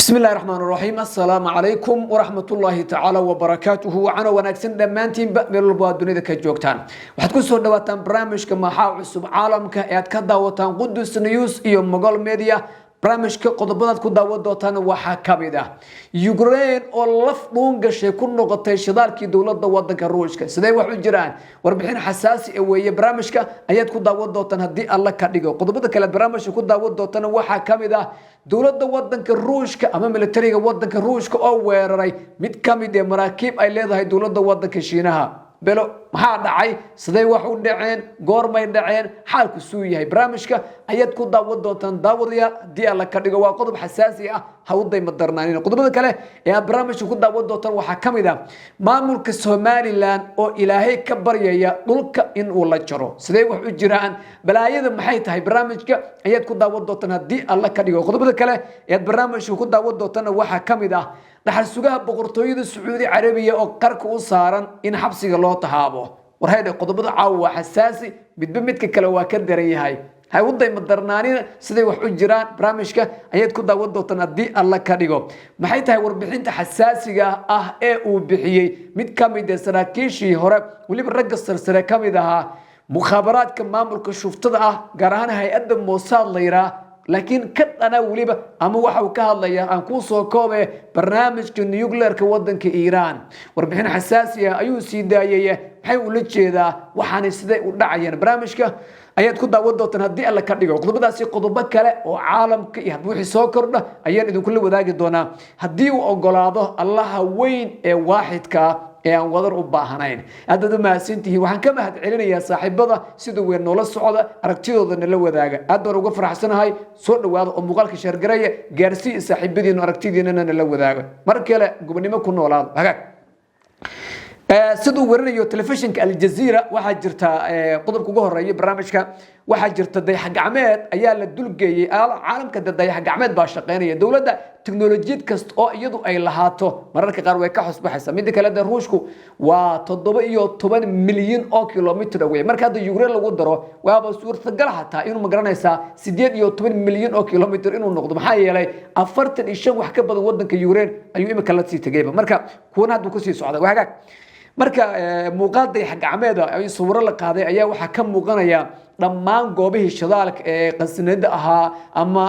Bismi illahi raxmaan raxiim. Assalaamu calaykum waraxmatullaahi tacaala wabarakaatuhu. Wacana wanaagsan dhammaantiinba, meel walba aad dunida ka joogtaan. Waxaad ku soo dhawaataan barnaamijka Maxaa Cusub Caalamka ee aad ka daawataan Qudus News iyo Mogol Media. Barnaamijka qodobadaad ku daawan doontaan waxaa ka mid ah Ukraine oo laf dhuun gashay ku noqotay shidaalkii dowladda wadanka Ruushka. Sidee wax u jiraan? Warbixin xasaasi ah weeye, barnaamijka ayaad ku daawan doontaan haddii Alla ka dhigo. Qodobada kale barnaamijka ku daawan doontaan waxaa ka mid ah dowladda wadanka Ruushka ama militariga wadanka Ruushka oo weeraray mid ka mid ee maraakiib ay leedahay dowladda wadanka Shiinaha. Belo maxaa dhacay? Sidee wax u dhaceen? Goormay dhaceen? Xaalku suu yahay? Barnaamijka ayaad ku daawan doontaan, daawadayaal, haddii Alla ka dhigo. Waa qodob xasaasi ah, ha u dayma darnaanin. Qodobada kale ee aad barnaamijka ku daawan doontaan waxaa ka mid ah maamulka Somaliland oo Ilaahay ka baryaya dhulka in uu la jaro. Sidee wax u jiraan? Balaayada maxay tahay? Barnaamijka ayaad ku daawan doontaan haddii Alla ka dhigo. Qodobada kale ee aad barnaamijka ku daawan doontaan waxaa ka mid ah dhaxal sugaha Boqortooyada Sacuudi Carabiya oo qarka u saaran in xabsiga loo tahaabo. Warhaydhe, qodobada caawa waa xasaasi, midba midka kale waa ka daran yahay. Ha u dayma darnaanina. Siday wax u jiraan barnaamijka ayaad ku daawan doontaan haddii Alla ka dhigo. Maxay tahay warbixinta xasaasiga ah ee uu bixiyey mid ka mid ah saraakiishii hore, weliba ragga sarsare ka mid ahaa mukhaabaraadka maamulka shuftada ah, gaar ahaan hay-adda Mossad la yiraa, laakiin ka dhana weliba ama waxa uu ka hadlayaa aan kuu soo koobe barnaamijka nuclearka wadanka Iiraan? Warbixin xasaasi ah ayuu sii daayay. Maxay ula jeedaa? Waxaanay siday u dhacayaan? Barnaamijka ayaad ku daawan doontaan haddii Alla ka dhigo. Qodobadaasi, qodobo kale oo caalamka iyo hadba wixii soo kordha ayaan idinkula wadaagi doonaa haddii uu ogolaado Allaha weyn ee waaxidka ee aan wadar u baahnayn. Aad baad u mahadsantihiin. Waxaan ka mahad celinayaa saaxiibada sida weyn noola socda, aragtidooda nala wadaaga. Aad baan uga faraxsanahay. Soo dhawaada oo muuqaalka share gareeya, gaarsii saaxiibadiinu, aragtidiinana nala wadaaga. Mar kale gobonimo ku noolaada. Hagaag, siduu warinayo telefishinka Aljazeera, waxaa jirta qodobka ugu horeeya barnaamijka. Waxaa jirta dayax gacmeed ayaa la dulgeeyey caalamka. De dayax gacmeed baa shaqeynaya. Dowladda teknolojiyad kasta oo iyadu ay lahaato mararka qaar way ka xusbaxaysaa. Midda kale, de Ruushku waa 17 milyan oo kilomitr awey. Marka hadda Ukraine lagu daro, waaba suurtagal xataa inuu, magaranaysaa, 18 milyan oo kilomitr inuu noqdo. Maxaa yeelay 45 wax ka badan wadanka Ukraine ayuu imika la sii tegayba. Marka kuwana hadduu kasii socda waa hagaag. Marka muuqaal dayax gacmeeda ay sawiro la qaaday ayaa waxaa ka muuqanaya dhammaan goobihii shidaalka ee qasnada ahaa ama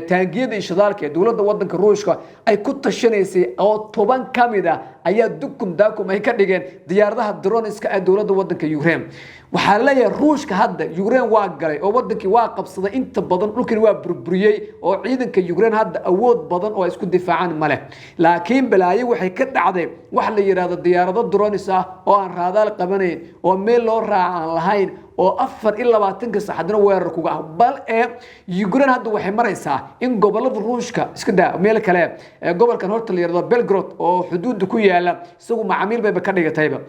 taangiyadii shidaalka ee dowladda wadanka Ruushka ay ku tashanaysay oo 10 ka mid ah ayaa dukum daakum ay ka dhigeen diyaaradaha droniska ee dowladda wadanka Ukraine. Waxaa leeyahay Ruushka hadda Ukraine waa galay oo wadankii waa qabsaday, inta badan dhulkani waa burburiyey oo ciidanka Ukraine hadda awood badan oo ay isku difaacaan ma leh. Laakiin balaayo waxay ka dhacday wax la yidhaahdo diyaarado dronis ah oo aan raadaal qabanayn oo meel loo raaca aan lahayn oo 24-ka saxadna weerar kuga ah. Bal ee Ukraine hadda waxay maraysaa in gobolada Ruushka, iska daa meel kale, gobolkan horta la yidhahdo Belgrod oo xuduudda ku yaala, isagu macaamiil bayba ka dhigatayba.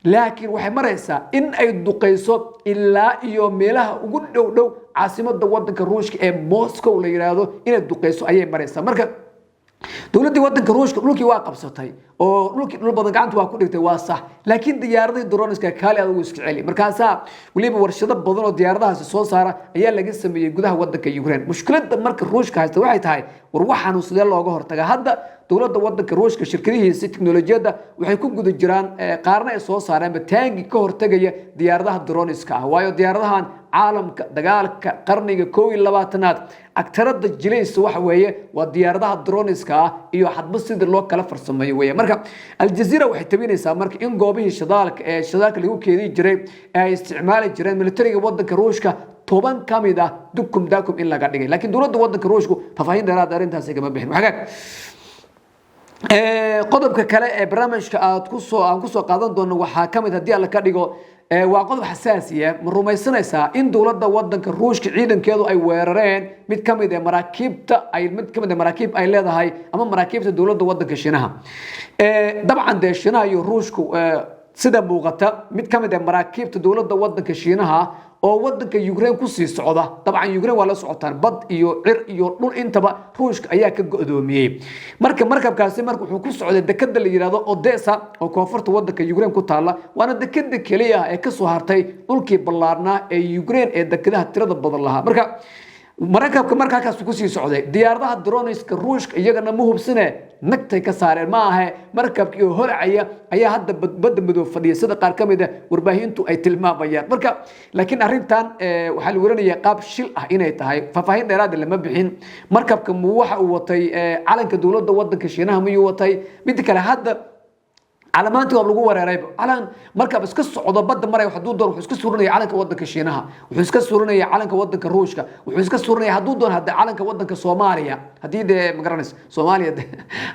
Laakiin waxay maraysaa in ay duqayso ilaa iyo meelaha ugu dhow dhow caasimada wadanka Ruushka ee Moscow la yidhaahdo inay duqayso ayay maraysaa. Marka dowladdii wadanka Ruushka dhulkii waa qabsatay oo dhulkii dhul badan gacanta waa ku dhigtay, waa sax, laakiin diyaaradihii droniska kaali adugu iska celi. Markaasaa weliba warshado badan oo diyaaradahaasi soo saara ayaa laga sameeyey gudaha wadanka Ukraine. Mushkiladda marka Ruushka haysta waxay tahay, war waxaanu sidee looga hortagaa? Hadda dowladda wadanka Ruushka shirkadihiisa teknolojiyadda waxay ku guda jiraan, qaarna ay soo saareenba taangi ka hortagaya diyaaradaha droniska ah, waayo diyaaradahan caalamka dagaalka qarniga 21-aad agtarada jilaysa waxa weeye waa diyaaradaha droniska ah iyo hadba sidii loo kala farsameeyo weeye. Marka Aljazeera waxay tabinaysaa marka in goobihii shidaalka ee shidaalka lagu keedin jiray ee ay isticmaali jireen militariga wadanka Ruushka 10 ka mid ah dukum dakum in laga dhigay, laakiin dowladda wadanka Ruushku faahfaahin dheeraad arrintaasi kama bixin. Hagaag, qodobka kale ee barnaamijka aad kusoo aan kusoo qaadan doono waxaa ka mid, haddii Alla ka dhigo, waa qodob xasaasiya. Ma rumaysanaysaa in dowladda wadanka Ruushka ciidankeedu ay weerareen mid ka mid ee maraakiibta ay mid ka mid ee maraakiib ay leedahay ama maraakiibta dowladda wadanka Shiinaha? Dabcan dee Shiinaha iyo Ruushku, sida muuqata, mid ka mid ee maraakiibta dowladda wadanka Shiinaha oo wadanka Ukraine kusii socda. Dabcan Ukraine waa la socotaan, bad iyo cir iyo dhul intaba Ruushka ayaa ka go'doomiyey. Marka markabkaasi marka wuxuu ku socday dekada la yidhahdo Odessa oo koonfurta wadanka Ukraine ku taalla, waana dekada keliya ee kasoo hartay dhulkii ballaarnaa ee Ukraine ee dekadaha tirada badan lahaa. Marka Markabka marka halkaas kusii socday, diyaaradaha drones-ka Ruushka iyagana ma hubsine, nagtay ka saareen. Ma ahe, markabkii oo holcaya ayaa hadda Badda Madow fadhiya, sida qaar ka mid a warbaahintu ay tilmaamayaan. Marka laakiin arrintan waxaa la warinaya qaab shil ah inay tahay. Faahfaahin dheeraada lama bixin. Markabka mu waxa uu watay calanka dowladda wadanka Shiinaha miyuu watay? Midda kale, hadda calamaantii waa lagu wereerayba. Calan markab iska socdo badda maraya, hadduu doono wuxuu iska surinaya calanka wadanka Shiinaha, wuxuu iska surinaya calanka wadanka Ruushka, wuxuu iska surinaya hadduu doono hadda calanka wadanka Soomaaliya. Haddii dee magaranayso Soomaaliya de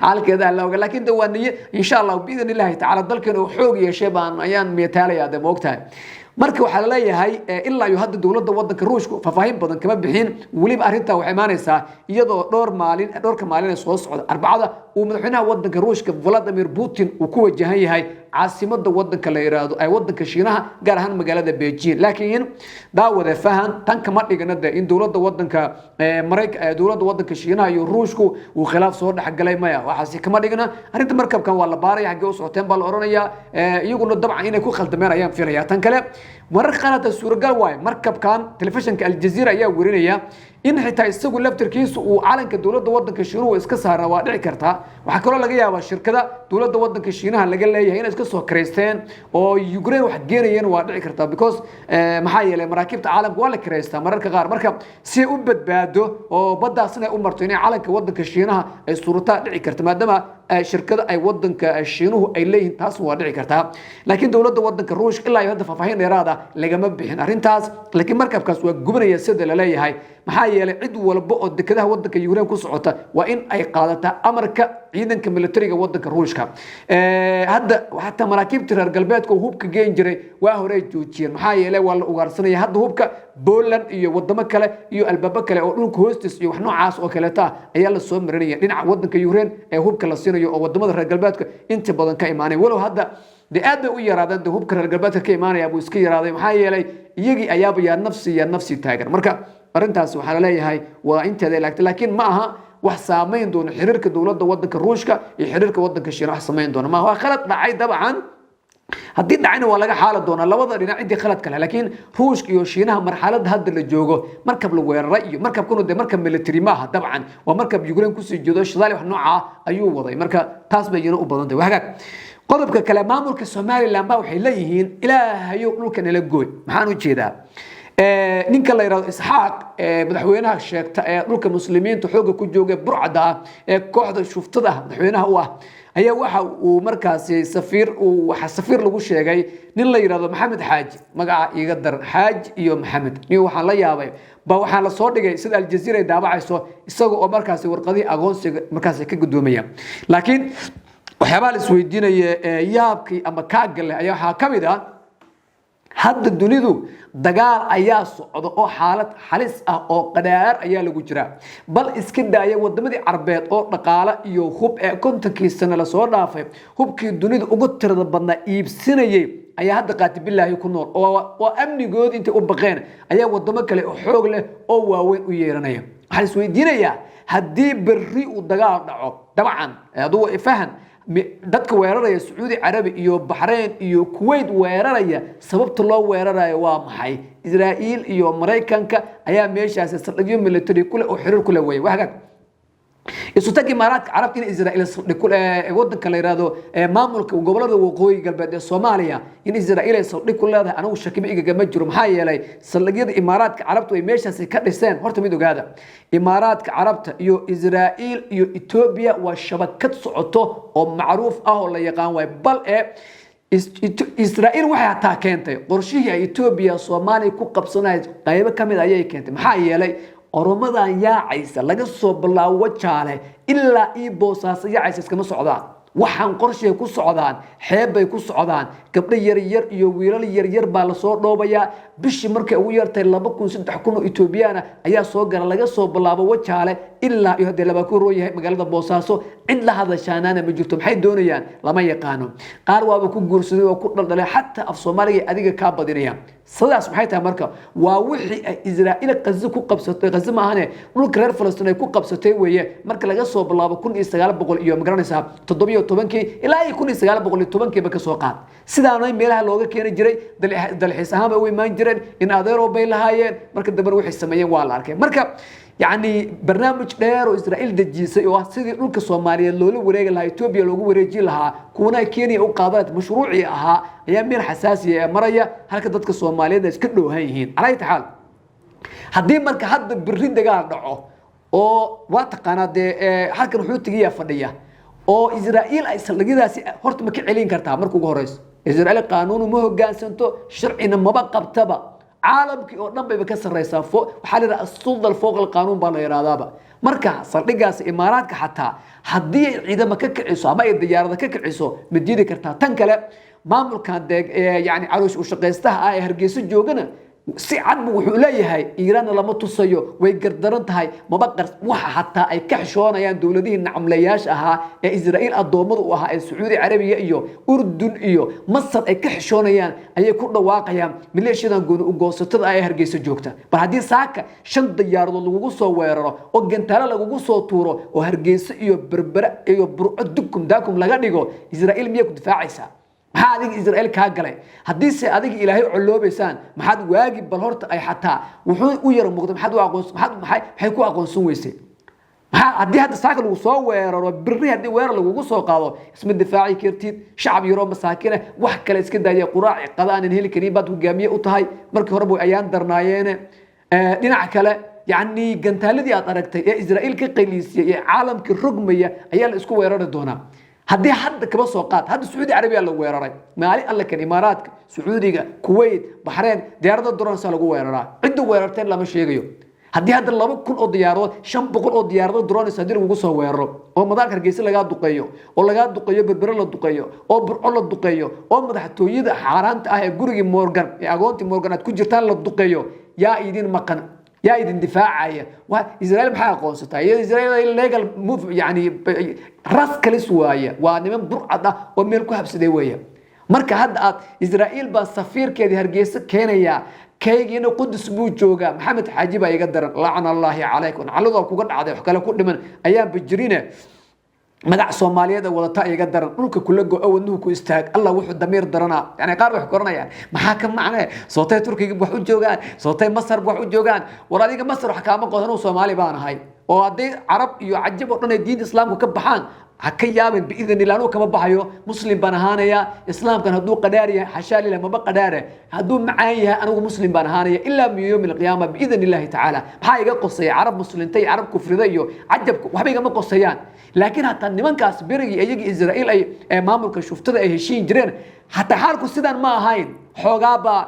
calankeeda alla oga, laakiin de waa niye. Insha Allah, biidn Illahi tacaala, dalkan uu xoog yeeshay baan ayaan meetaalaya de, maogtahay? Marka waxaa laleeyahay ilaa iyo hadda dowladda wadanka Ruushku faahfaahin badan kama bixin. Weliba arrintaa waxay imaanaysaa iyadoo dhowr maalin, dhowrka maalin ee soo socda, Arbacada, uu madaxweynaha wadanka Ruushka Vladimir Putin uu ku wajahan yahay caasimada wadanka la yiraahdo ee wadanka Shiinaha, gaar ahaan magaalada Beijing. Laakiin daawade, fahan tan kama dhigna de in dowladda wadanka Marayka, dowladda wadanka Shiinaha iyo Ruushku uu khilaaf soo dhexgalay. Maya, waxaasi kama dhigna. Arrinta markabkan waa la baaraya, xaggee u socoteen baa la odhanayaa. Iyaguna dabcan inay ku khaldameen ayaan filaya. Tan kale, mararka qaar hata suuragal waaye markabkan, telefishinka Aljazeera ayaa warinaya in xitaa isagu laftarkiisu uu calanka dowladda wadanka Shiinuhu iska saarna, waa dhici kartaa. Waxaa kaloo laga yaabaa shirkada dowladda wadanka Shiinaha laga leeyahay inay iska soo karaysteen oo Ukraine wax geenayeen, waa dhici kartaa, because maxaa yeelay maraakiibta caalamka waa la karaystaa mararka qaar. Marka si ay u badbaado oo baddaas inay u marto, inay calanka wadanka Shiinaha ay suurataa dhici karta, maadaama shirkada ay wadanka Shiinuhu ay leeyihiin. Taas waa dhici kartaa. Laakiin dowladda wadanka Ruushka ilaa iyo hadda faahfaahin dheeraada lagama bixin arrintaas. Laakiin markabkaas waa gubanaya sida la leeyahay, maxaa yeelay cid walba oo dekedaha wadanka Ukraine ku socota waa in ay qaadataa amarka ciidanka militariga wadanka Ruushka. Hadda xataa maraakiibtii reer galbeedka oo hubka geen jiray waa horey joojiyeen, maxaa yeelay waa la ugaarsanaya. Hadda hubka Poland iyo wadamo kale iyo albaabo kale oo dhulka hoostiis iyo wax noocaas oo kaleeta ah ayaa la soo marinaya dhinaca wadanka Ukraine ee hubka la siinayo, oo wadamada reer galbeedka inta badan ka imaanaya. Walow hadda de aad bay u yaraadeen, de hubka reer galbeedka ka imaanaya buu iska yaraaday, maxaa yeelay iyagii ayaaba yaa nafsi yaa nafsi taagan. Marka arrintaas waxaa laleeyahay waa inteeda laagtay, laakiin ma aha wax saamayn doono xiriirka dowladda wadanka Ruushka iyo xiriirka wadanka Shiina. Wax samayn doona ma waa khalad dhacay dabcan. Haddii dhacayna waa laga xaali doonaa labada dhinac ciddii khalad kale. Laakiin Ruushka iyo Shiinaha marxaladda hadda la joogo, markab la weeraray iyo markabkanu dee markab military maaha dabcan, waa markab Ukraine kusii jeedo, shidaali wax noocaa ayuu waday. Marka taas bay iyana u badan tahay. Waa hagaag. Qodobka kale, maamulka Somaliland ba waxay leeyihiin: "Ilaahayow, dhulka nala gooy." Maxaan u jeedaa? Ninka la yidhahdo Isxaaq, madaxweynaha sheegta ee dhulka muslimiinta xoogga ku jooga, burcada ah, ee kooxda shuftada ah madaxweynaha u ah, ayaa waxa uu markaasi safiir uu waxa safiir lagu sheegay nin la yidhahdo Maxamed Xaaji. Magaca iiga daran, Xaaji iyo Maxamed nin waxaan la yaabay ba. Waxaa la soo dhigay, sida Aljazeera ay daabacayso, isaga oo markaasi warqadihii aqoonsiga markaasi ka gudoomaya. Laakiin waxyaabaha la isweydiinaya ee yaabkii ama kaagale ayaa waxaa ka mid ah: hadda dunidu dagaal ayaa socda oo xaalad halis ah oo qadhaar ayaa lagu jiraa. Bal iska daaya wadamadii Carbeed oo dhaqaale iyo hub ee 50-kii sano lasoo dhaafay hubkii dunida ugu tirada badnaa iibsanayay ayaa hadda qaatibilaahi ku nool oo amnigoodii intay u baqeen ayaa wadamo kale oo xoog leh oo waaweyn u yeeranaya. Waxaa la isweydiinayaa, haddii berri uu dagaal dhaco, dabcan adugu fahan, dadka weeraraya Sacuudi Carabi iyo Baxrayn iyo Kuwait weeraraya, sababta loo weerarayo waa maxay? Israa'iil iyo Maraykanka ayaa meeshaasi saldhigyo military kule oo xiriir kule weeye. Waa hagaag. Isu tag Imaaraadka Carabta in Israa'iil saldhig ku wadanka la yiraahdo maamulka gobolada Waqooyi Galbeed ee Soomaaliya in Israa'iil ay saldhig ku leedahay, anigu shakima igagama jiro, maxaa yeelay saldhigyada Imaaraadka Carabtu ay meeshaasi ka dhiseen. Horta mid ogaada: Imaaraadka Carabta iyo Israa'iil iyo Etoobiya waa shabakad socoto oo macruuf ah oo la yaqaan waay. Bal ee Israa'iil waxay hataa keentay qorshihii ay Etoobiya Soomaaliya ku qabsanayd, qaybo ka mid ayay keentay, maxaa yeelay Oromadan yaacaysa laga soo bilaabo Jaale ilaa ii Boosaaso yaacaysa iskama socdaan. Waxaan qorshay ku socdaan, xeeb bay ku socdaan. Gabdho yaryar iyo wiilal yaryar baa lasoo dhoobayaa. Bishii markay ugu yartay 2000, 3000 oo Etoobiyaan ayaa soo gala laga soo bilaabo Wajaale ilaa iyo haddii labaa ku roon yahay magaalada Boosaaso. Cid la hadashaanaana ma jirto. Maxay doonayaan lama yaqaano. Qaar waaba ku guursaday oo ku dhaldhalay, xataa af Soomaaliga adiga kaa badinaya. Sidaas maxay tahay? Marka waa wixii ay Israa'iil Qazo ku qabsatay. Qazo maahane, dhulka reer Falastiin ay ku qabsatay weeye. Marka laga soo bilaabo 1900 iyo, magaranaysaa, 17-kii ilaa iyo 1910-kiiba kasoo qaad, sidaanay meelaha looga keeni jiray, dalxiis ahaan bay u imaan jireen, in adeero bay lahaayeen. Marka dambena waxay sameeyeen waa la arkay. Marka yacni barnaamij dheer oo Israa'iil dejisay oo ah sidii dhulka Soomaaliyeed loola wareegi lahaa, Etoobiya loogu wareejin lahaa, kuwana Kenya u qaadan, mashruucii ahaa ayaa meel xasaasiya ee maraya, halka dadka Soomaaliyeed ay iska dhoohan yihiin. Calaa taxaal, haddii marka hadda berri dagaal dhaco oo waa taqaanaa dee, halkan Xuutigiyaa fadhiya oo Israa'iil ay saldhigyadaasi horta ma ka celin kartaa? Marka ugu horeyso, Israa'iil qaanuunu ma hoggaansanto, sharcina maba qabtaba, caalamkii oo dhan bayba ka sarreysaa. Waxaa la yidhaha السلطة فوق القانون baa la yidhahdaaba. Marka saldhigaasi Imaaraadka xataa haddii ay ciidamo ka kiciso ama ay diyaarada ka kiciso, ma diidi kartaa? Tan kale, maamulkan dee yani caloosh u shaqaystaha ah ee Hargeysa joogana si cad bu wuxuu leeyahay Iiraanna lama tusayo, way gardaran tahay. Maba qar waxa xataa ay ka xishoonayaan dowladihii nacamlayaasha ahaa ee Israa'iil addoommada u ahaa ee Sacuudi Carabiya iyo Urdun iyo Masar ay ka xishoonayaan ayay ku dhawaaqayaan maleeshiyadan gooni u goosatada ah ee Hargeysa joogta. Bal haddii saaka shan diyaaradood lagugu soo weeraro oo gantaalo lagugu soo tuuro oo Hargeysa iyo Berbere iyo Burco dukum daakum laga dhigo, Israa'iil miyay ku difaacaysaa? Maxaa adiga Israa'iil kaa galay? Haddiise adiga Ilaahay coloobaysaan, maxaad waagi bal horta ay xataa wuxuu u yara muuqda, maxaad u aqoonsan, maxaad maxay maxay ku aqoonsan weysay? Maxaa haddii hadda saaka lagu soo weeraro, birri haddii weerar lagugu soo qaado, isma difaaci kartid. Shacab yaroo masaakiin ah, wax kale iska daaya, quraaci qada aanan heli karin baad hogaamiye u tahay. Markii horeba way ayaan darnaayeene. Dhinaca kale, yacni gantaaladii aad aragtay ee Israa'iil ka qayliisiyey ee caalamkii rogmaya ayaa la isku weerari doonaa. Haddii hadda kaba soo qaad hadda Sacuudi Carabiya la weeraray, maalin alle kan Imaaraadka, Sacuudiga, Kuwait, Baxreen diyaarada drones lagu weeraraa, cidda weerarteen lama sheegayo. Haddii hadda 2000 oo diyaaradood, 500 oo diyaaradood drones haddii lagugu soo weeraro oo madaarka Hargeysa lagaa duqeeyo oo lagaa duqeeyo, Berbere la duqeeyo oo Burco la duqeeyo oo madaxtooyada xaaraanta ah ee gurigii Morgan ee agoontii Morgan aad ku jirtaan la duqeeyo, yaa idin maqan? Yaa idin difaacaya? Waa Israel. Maxay aqoonsataa iyada Israel? Legal move, yani rascals waaye, waa niman burcad ah oo meel ku habsaday weeye. Marka hadda aad Israa'iil baa safiirkeedii Hargeysa keenayaa, kaygiina Qudus buu joogaa. Maxamed Xaaji baa iga daran. Lacna Allaahi calaykum, nacladoo kuga dhacday, wax kale ku dhiman ayaanba jirine. Magac Soomaaliyeed ee wadata iga daran. Dhulka kula go-o, wadnuhu ku istaag. Allah wuxuu damiir daranaa. Yani qaar waxay koranayaan, maxaa ka macne? Sootay Turkiga wax u joogaan, sootay Masar wax u joogaan. War adiga Masar wax kaama qodan. Soomaali baan ahay oo hadday Carab iyo Cajab oo dhan ay diinta Islaamka ka baxaan, ha ka yaabin, biidn illah anuu kama baxayo, muslim baan ahaanaya. Islaamkan hadduu qadhaar yahay, xashaa lilah, maba qadhaare, hadduu macaan yahay, anigu muslim baan ahaanaya ilaa min yowmi alqiyaama, biidn illahi tacaala. Maxaa iga qosaya Carab muslimta iyo Carab kufrida iyo Cajabka? Waxba igama qosayaan. Laakiin hataa nimankaas berigii iyagii Israa'iil ay maamulka shuftada ay heshiin jireen, hataa xaalku sidaan ma ahayn. Xoogaabaa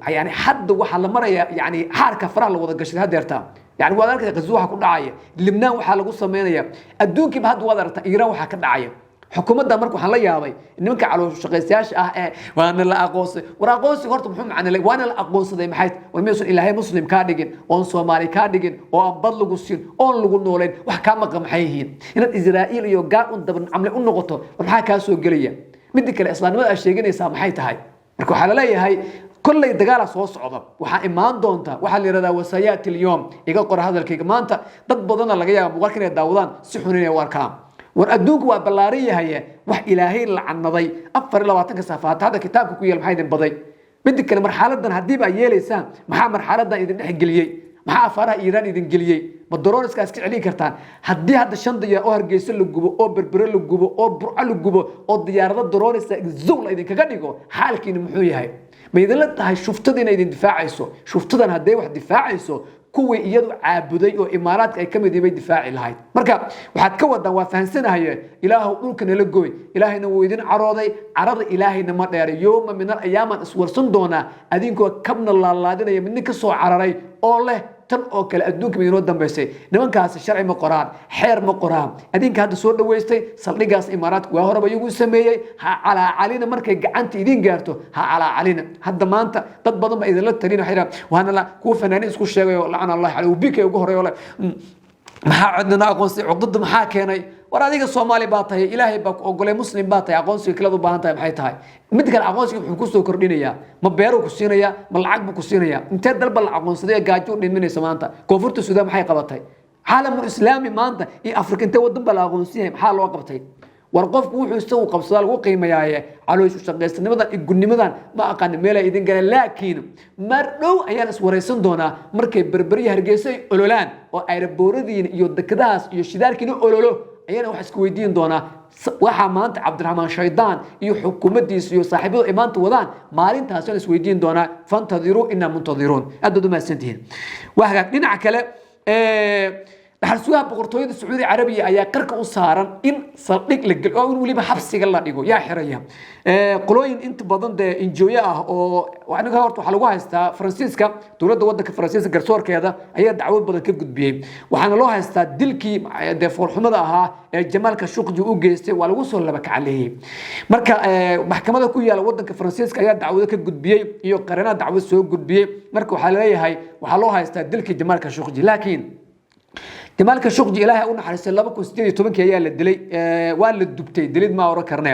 yani hadda waxaa la maraya yani xaarka faraha la wada gashay hadeerta. Yani waad arkaysa Qazo waxa ku dhacaya, Libnaan waxaa lagu sameynaya, adduunkiiba hadda waad aragtaa Iiraan waxaa ka dhacaya. Xukuumadda marka waxaan la yaabay nimanka caloosha shaqaystayaasha ah ee waana la aqoonsay. War aqoonsiga horta muxuu macna? Waana la aqoonsaday maxay? War miyuusan Ilaahay muslim kaa dhigin oon Soomaali kaa dhigin oo aan bad lagu siin oon lagu noolayn? Wax kaa maqan maxay yihiin? Inaad Israa'iil iyo gaal un daba camle u noqoto, war maxaa kaa soo gelaya? Midda kale, islaamnimada aad sheeganaysaa maxay tahay? Marka waxaa laleeyahay kolley dagaala soo socda, waxaa imaan doonta waxaa la yidhahdaa وسيأتي اليوم. Iga qora hadalkayga maanta. Dad badanna laga yaaba muuqaalka inay daawadaan, si xun inay u arkaan. War adduunku waa ballaaran yahay. Wax Ilaahay lacanaday 24-ka safaataada kitaabka ku yaal maxaa idin baday? Midda kale, marxaladan haddiiba ay yeelaysaan, maxaa marxaladan idin dhex geliyey? Maxaa afaaraha Iiraan idin geliyey? Ma drones-ka iska celin kartaan? Haddii hadda shan diyaar oo Hargeyso la gubo oo Berbere la gubo oo Burco la gubo oo diyaarado drones-ka zow la idinkaga dhigo, xaalkiina muxuu yahay? Ma idinla tahay shuftadiina idin difaacayso? Shuftadan hadday wax difaacayso, kuwii iyadu caabuday oo Imaaraadka ay ka mid yihiin bay difaaci lahayd. Marka waxaad ka wadaan waa fahansanahaye. Ilaahow dhulka nala goy. Ilaahayna wuu idin carooday, carada Ilaahayna ma dheeray. يوم من الأيام aan iswarsan doonaa adinkoo kabna laalaadinaya, midna ka soo cararay oo leh tan oo kale adduunka ma inoo dambaysay. Nimankaasi sharci ma qoraan, xeer ma qoraan. Adinka hadda soo dhaweystay saldhigaas Imaaraadka waa horeba iyagu sameeyey. Ha calaacalina markay gacanta idin gaarto, ha calaacalina. Hadda maanta dad badan ba idinla talin, waxay yidhahaan waana la kuwa fanaaniin isku sheegayo, lacana Allah caleyh, bikay ugu horeeyo le, maxaa codnana aqoonsay, cuqdada maxaa keenay? War War adiga Soomaali baa tahay, Ilaahay baa ku ogolay, Muslim baa tahay, aqoonsiga kalead u baahan tahay maxay tahay? Mid kale, aqoonsiga muxuu kusoo kordhinayaa? Ma beeruu ku siinayaa? Ma lacag buu ku siinayaa? Intee dalba la aqoonsaday ee gaajo u dhiminaysa maanta? Koonfurta Suudaan maxay qabatay? Caalamul Islaami maanta iyo Afrika intee wadan baa la aqoonsan yahay? Maxaa loo qabtay? War qofku wuxuu isagu qabsadaa lagu qiimayaaye, calooshu shaqaysanimadan iyo gudnimadan ma aqaana meelay idin galeen. Laakiin mar dhow ayaan iswaraysan doonaa markay Berberiya, Hargeysa ay ololaan oo airport-adiina iyo dekadahaas iyo shidaalkiina ololo, ayana wax isku weydiin doonaa waxaa maanta Cabdiraxmaan Shaydaan iyo xukuumaddiisa iyo saaxiibadu ay maanta wadaan. Maalintaas aan isweydiin doonaa. فانتظروا إنا منتظرون. Aad baad u mahadsantihiin. Waa hagaag. Dhinaca kale, dhaxal sugaha Boqortooyada Sacuudi Carabiya ayaa qarka u saaran in saldhig la gel oo in weliba xabsiga la dhigo. Yaa xiraya? Qolooyin inta badan dee NGO-yo ah oo aniga horta waxaa lagu haystaa Faransiiska, dowladda waddanka Faransiiska garsoorkeeda ayaa dacwad badan ka gudbiyey. Waxaana loo haystaa dilkii dee foolxumada ahaa ee Jamaal Khashoggi u geystay. Waa lagu soo laba kacaleeyey. Marka maxkamada ku yaala waddanka Faransiiska ayaa dacwado ka gudbiyey iyo qareenada dacwad soo gudbiyey. Marka waxaa laleeyahay waxaa loo haystaa dilkii Jamaal Khashoggi. Laakiin Jamaal Khashoggi, Ilaahay u naxariistay, 2018-kii ayaa la dilay. Waa la dubtay, dilid ma oran karne.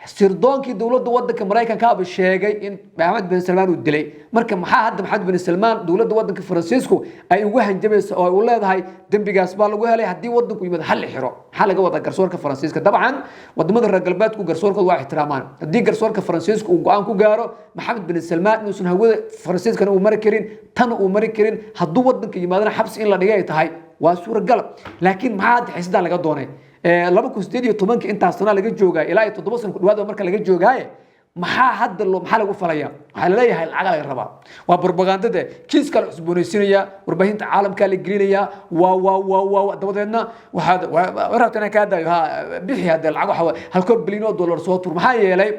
Sirdoonkii dowladda wadanka Maraykanka aba sheegay in Maxamed bin Salmaan uu dilay. Marka maxaa hadda Maxamed bin Salmaan dowladda wadanka Faransiisku ay ugu hanjabaysa oo ay u leedahay dembigaas baa lagu helay, haddii wadanku yimaado hal xiro? Maxaa laga wadaa garsoorka Faransiiska? Dabcan wadamada reer galbeedku garsoorkooda waa ixtiraamaan. Haddii garsoorka Faransiisku uu go-aan ku gaaro Maxamed bin Salmaan inuusan hawada Faransiiskana uu mari karin, tan uu mari karin, hadduu wadanka yimaadana xabsi in la dhigay ay tahay, waa suuragal. Laakiin maxaa hadda xiisadan laga doonay? 2018-ka intaas sana laga joogaa, ilaa iyo 7 sano ku dhawaad marka laga joogaaye, maxaa hadda loo maxaa lagu falaya? Waxaa laleeyahay lacaga laga rabaa. Waa propaganda-de, kiiska la cusboonaysiinaya, warbaahinta caalamka la gelinaya. Waa dabadeedna waxaad rabta inaan kaa daayo, ha bixi hadee lacag waxa halkoo bilyan oo dollar soo tur. Maxaa yeelay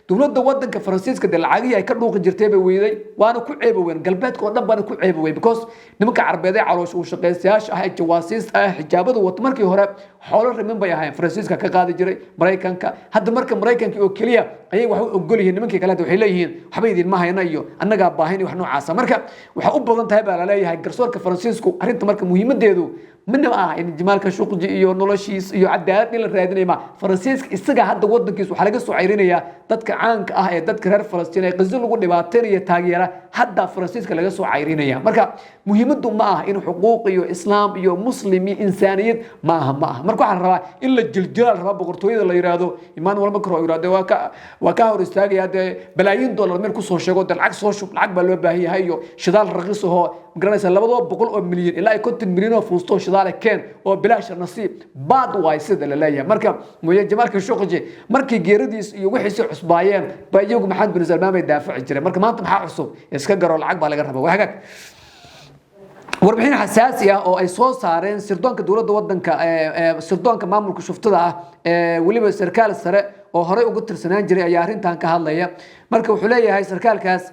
dowladda wadanka Faransiiska dee lacagihii ay ka dhuuqi jirtay bay weyday, waana ku ceeboween galbeedka oo dhan baana ku ceeboween, because nimanka Carbeed ee caloosha uu shaqaystayaasha ah ee jawaasiista ah, xijaabada wato, markii hore xoolo rimin bay ahayn, Faransiiska ka qaadi jiray Maraykanka. Hadda marka Maraykanka oo keliya ayay wax u ogol yihiin. Nimankii kale hadda waxay leeyihiin waxba idinma hayna iyo annagaa baahin iyo wax noocaasa. Marka waxay u badan tahay baa laleeyahay garsoorka Faransiisku arrinta. Marka muhiimadeedu midna ma aha in Jamaal Khashoggi iyo noloshiis iyo cadaalad in la raadinayo. Ma Faransiiska isaga hadda wadankiisa waxaa laga soo cayrinayaa dadka caanka ah ee dadka reer Falastiin ee Qazo lagu dhibaateynayo taageera, hadda Faransiiska laga soo cayrinaya. Marka muhiimaddu ma aha in xuquuq iyo Islaam iyo Muslim iyo insaaniyad ma aha, ma aha. Marka waxaa la rabaa in la jiljilaa la rabaa boqortooyada, la yiraahdo Emmanuel Macron yiraahdo waa ka hor istaagaya dee balaayiin dollar meel kusoo sheego, dee lacag soo shub, lacag baa loo baahan yahay iyo shidaal raqiis ahoo magaranaysa 200 milyan ilaa iyo 50 milyan oo fuusto shidaale keen oo bilaash nasiib baad waay sida la leeyahay. Marka mooye Jamaal Khashoggi markii geeridiis iyo wixiisi cusbaayeen ba iyagu Maxamed bin Salmaan bay daafaci jireen. Marka maanta maxaa cusub? Iska garo, lacag baa laga rabaa. Waa hagaag. Warbixin xasaasi ah oo ay soo saareen sirdoonka dowladda wadanka, sirdoonka maamulka shuftada ah, weliba sarkaal sare oo horey uga tirsanaan jiray ayaa arrintan ka hadlaya. Marka wuxuu leeyahay sarkaalkaas,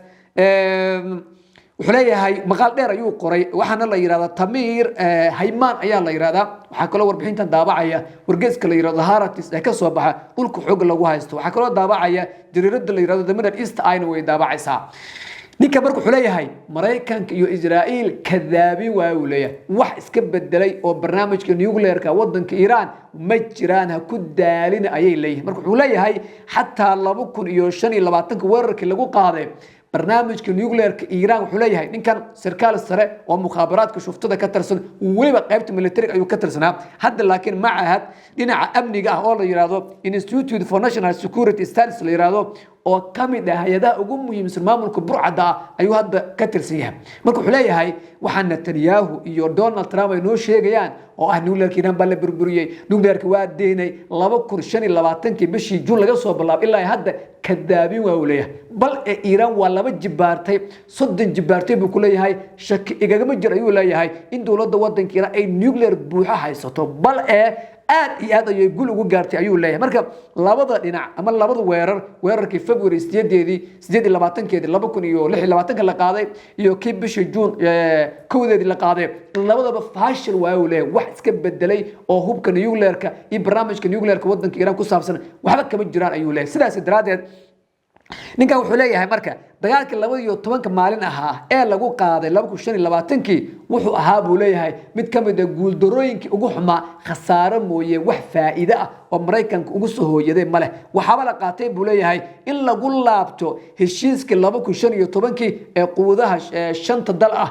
wuxuu leeyahay maqaal dheer ayuu qoray, waxaana la yidhahdaa Tamiir Haymaan ayaa la yidhahdaa. Waxaa kaloo warbixintan daabacaya wargeeska la yidhahdo Haaretz ee kasoo baxa dhulka xoogga lagu haysto. Waxaa kaloo daabacaya jariirada la yidhahdo The Middle East Eye way daabacaysaa. Ninka marka wuxuu leeyahay Maraykanka iyo Israa'iil kadaabin waa uu leeyahay, wax iska bedelay oo barnaamijka nuclearka wadanka Iiraan ma jiraan, ha ku daalina ayay leeyihin. Marka wuxuu leeyahay xataa 2025-ka weerarkii lagu qaaday barnaamijka nuclearka Iiraan, wuxuu leeyahay ninkan sarkaal sare oo mukhaabaraadka shuftada ka tirsan, weliba qaybta militariga ayuu ka tirsanaa hadda, laakiin macahad dhinaca amniga ah oo la yidhaahdo Institute for National Security Studies la yidhaahdo, oo ka mid ah hay-adaha ugu muhiimsan maamulka burcadda ah, ayuu hadda ka tirsan yahay. Marka wuxuu leeyahay waxaa Netanyahu iyo Donald Trump ay noo sheegayaan oo ah nuclearka Iiraan baa la burburiyey, nuclearka waa deynay, 2025-kii bishii Juun laga soo bilaabo ilaa hadda kadaabin waa uu leeyahay. Bal ee Iiraan waa laba jibaartay, 30 jibaartay buu ku leeyahay. Shaki igagama jir ayuu leeyahay in dowladda wadanka Iiraan ay nuclear buuxo haysato, bal ee aad iyo aad ayay gul ugu gaartay ayuu leeyahay. Marka labada dhinac ama labada weerar, weerarkii February 8-deedii, 28-keedii, 2026-ka la qaaday iyo kii bishii Juun 1-deedii la qaaday, labadaba fashil waa uu leeyahay. Wax iska bedelay oo hubka nuclearka iyo barnaamijka nuclearka wadanka Iiraan ku saabsan waxba kama jiraan ayuu leeyahay. Sidaas daraaddeed Ninkan wuxuu leeyahay marka dagaalkii 12-ka maalin ahaa ee lagu qaaday 2025-kii wuxuu ahaa, buu leeyahay, mid ka mid ah guuldarooyinkii ugu xumaa. Khasaaro mooye wax faa'iide ah oo Maraykanka ugu soo hooyaday ma leh. Waxaaba la qaatay, buu leeyahay, in lagu laabto heshiiskii 2015-kii ee quwadaha shanta dal ah,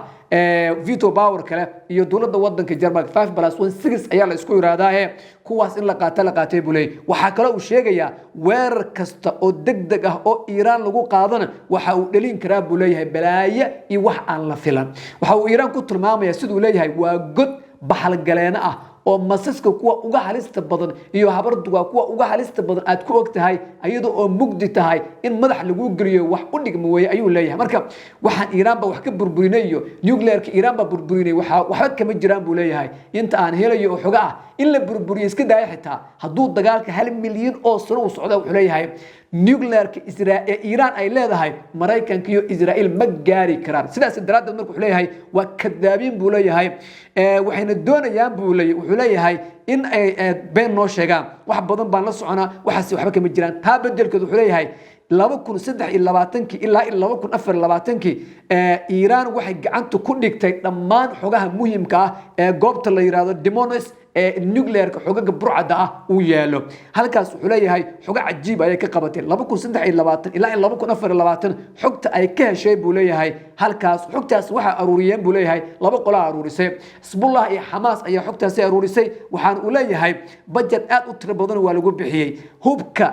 veto power kale iyo dowladda wadanka Jarmalka, 5+1 6 ayaa la isku yiraahdaa, kuwaas in la qaata la qaatay, buu leeyahay. Waxaa kaloo uu sheegayaa weerar kasta oo degdeg ah oo Iiraan lagu qaadana waxa uu dhalin karaa, buu leeyahay, balaaye iyo wax aan la filan. Waxa uu Iiraan ku tilmaamaya, siduu leeyahay, waa god baxalgaleeno ah oo masaska kuwa uga halista badan iyo habarduga kuwa uga halista badan aad ku og tahay, iyadoo oo mugdi tahay in madax lagu geliyo wax u dhigma weeye, ayuu leeyahay. Marka waxaan Iiraan ba wax ka burburinay iyo nuclearka Iiraan baa burburinay, waxa waxba kama jiraan, buu leeyahay, inta aan helayo oo xoga ah. In la burburiyo iska daaya, xitaa hadduu dagaalka 1 milyan oo sano uu socda, wuxuu leeyahay, nuclearka ee Iiraan ay leedahay Maraykanka iyo Israa'iil ma gaari karaan. Sidaas daraaddeed marka wuxuu leeyahay waa kadaabiin, buu leeyahay, waxayna doonayaan, buu leeyahay, wuxuu leeyahay, in ay been noo sheegaan. Wax badan baan la soconaa, waxaasi waxba kama jiraan. Taa bedelkeed wuxuu leeyahay 2023-kii ilaa 2024-kii Iiraan waxay gacanta ku dhigtay dhammaan xogaha muhiimka ah ee goobta la yiraahdo Dimonis ee nuclearka xogaga burcadda ah uu yaalo halkaas. Wuxuu leeyahay xogo cajiib ayay ka qabatay 2023 ilaa 2024. Xogta ay ka heshay, buu leeyahay, halkaas xogtaas waxaa aruuriyeen, buu leeyahay, laba qolaa aruurisay, Xisbullah iyo Xamaas ayaa xogtaasi aruurisay. Waxaan uu leeyahay budget aad u tiro badan waa lagu bixiyey hubka.